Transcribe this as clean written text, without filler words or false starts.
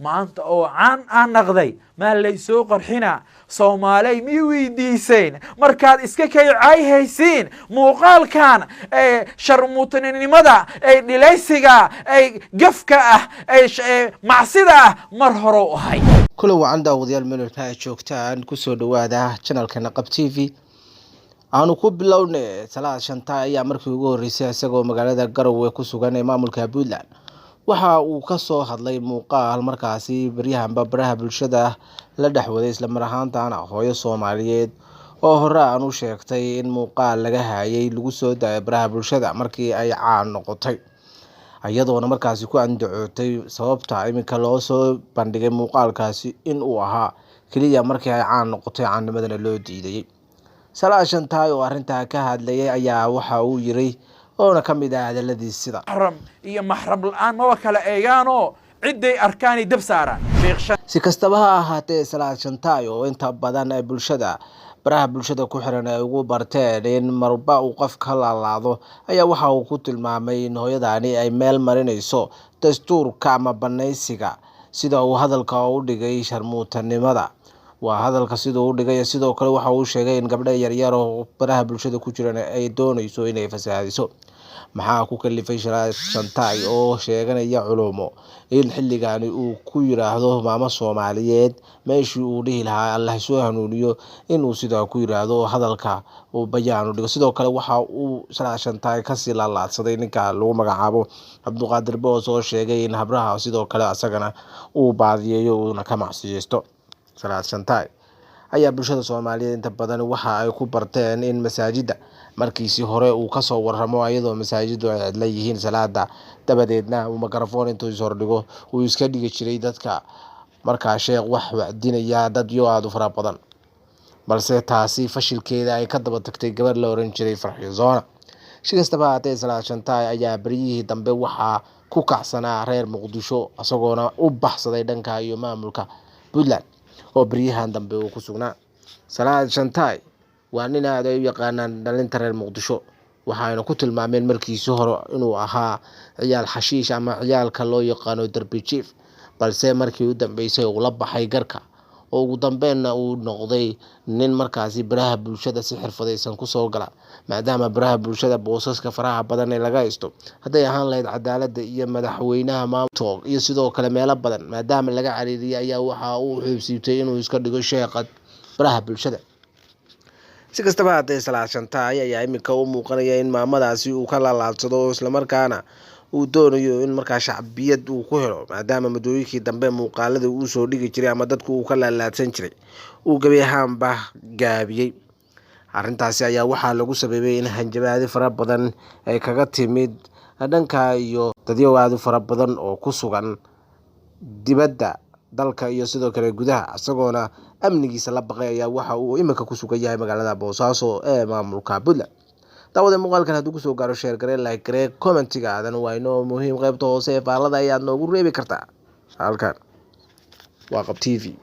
Maanta oo caan aan naqday maa laysoo qarxinaa? Soomaaley, mi weydiiseen markaad iska kaycaay haysiin muuqaalkan ee sharmuutinimada, ee dhilaysiga, ee gafka ah, ee macsida ah mar hore u ahay? Kula wacan daawadayaal, meel walba aad joogtaan, kusoo dhawaada channelka Naqab TV. Aanu ku bilowne, Salaad Shantaay ayaa markii ugu horeysay isagoo magaalada Garowe ku sugan ee maamulka Puntland waxa uu kasoo hadlay muuqaal markaasi baryahanba baraha bulshada la dhexwaday, islamar ahaantana hooyo Soomaaliyeed oo hore aan u sheegtay in muuqaal laga hayay lagu soo daayay baraha bulshada markii ay caan noqotay, iyadoona markaasi ku andacootay sababta iminka loo soo bandhigay muuqaalkaasi in uu ahaa keliya markii ay caan noqotay, caannimadana loo diidayay. Salaad Shantaay oo arrintaa ka hadlayay ayaa waxa uu yiri, oona ka mid ah hadaladiis sida: Maxram iyo maxram la-aan maba kala eegaanoo, cidday arkaanay dab saaraan. Si kastaba ha ahaatee, Salaad Shantaay oo inta badan ay bulshada baraha bulshada ku xiran ay ugu barteen in marba uu qof ka laalaado, ayaa waxa uu ku tilmaamay in hooyadani ay meel marinayso dastuurka ama banaysiga, sida uu hadalka u dhigay, sharmuutanimada waa hadalka siduu u dhigay. Sidoo kale waxa uu sheegay in gabdho yaryar oo baraha bulshada ku jiran ay doonayso inay fasahaadiso. Maxaa ku kalifay Salaad Shantaay oo sheeganaya culumo in xilligani uu ku yiraahdo maamo Soomaaliyeed, meeshii uu dhihi lahaa Allah soo hanuuniyo, inuu sidaa ku yiraahdo, hadalka uu bayaan u dhigo? Sidoo kale waxa uu Salaad Shantaay kasii laalaadsaday ninka lagu magacaabo Cabduqaadir Boos oo sheegay in habraha sidoo kale asagana uu baadiyeeyo, uuna ka macsiyeysto. Salaad Shantaay ayaa bulshada Soomaaliyeed inta badan waxa ay ku barteen in masaajida markiisii hore uu kasoo waramo iyadoo masaajidu ay cidla yihiin, salaada dabadeedna uu mikrafoon intuu ishordhigo uu iska dhigi jiray dadka markaa sheekh wax wacdinaya dad yo aada u fara badan, balse taasi fashilkeeda ay ka daba tagtay gabar la oran jiray Farxiyo Zona. Si kastaba haatee, Salaad Shantaay ayaa beryihii dambe waxaa ku kacsanaa reer Muqdisho, isagoona u baxsaday dhanka iyo maamulka Puntland oo beryahan dambe uu ku sugnaa. Salaad Shantaay waa nin aad ay u yaqaanaan dhalinta reer Muqdisho, waxayna ku tilmaameen markiisii hore inuu ahaa ciyaal xashiish ama ciyaalka loo yaqaano derbi jiif, balse markii u dambeysay uu la baxay garka oo ugu dambeynna uu noqday nin markaasi baraha bulshada si xirfadaysan kusoo gala, maadaama baraha bulshada boosaska faraha badan ee laga haysto, hadday ahaan lahayd cadaaladda iyo madaxweynaha maamtoog iyo sidoo kale meelo badan, maadaama laga cariiriyay, ayaa waxa uu xuubsiibtay inuu iska dhigo sheeqa baraha bulshada. Si kastaba haddee, Salaad Shantaay ayaa iminka u muuqanaya in maamadaasi uu ka laalaadsado, islamarkaana uu doonayo in markaa shacbiyad uu ku helo, maadaama muddooyinkii dambe muuqaalada uu soo dhigi jiray ama dadku uu ka laalaadsan jiray uu gebi ahaanba gaabiyey. Arrintaasi ayaa waxaa lagu sabeeyay in hanjabaadi fara badan ay kaga timid dhanka iyo dadyow aada u fara badan oo ku sugan dibadda dalka iyo sidoo kale gudaha, isagoona amnigiisa la baqay ayaa waxa uu iminka ku sugan yahay magaalada Boosaaso ee maamulka Puntland. Daawada, muuqaalkan hadduu kusoo gaaro, share garee, like garee, commentiga aadan waa inoo muhiim. Qaybta hoose ee faallada ayaad noogu reebi kartaa. Halkan waa Qab TV.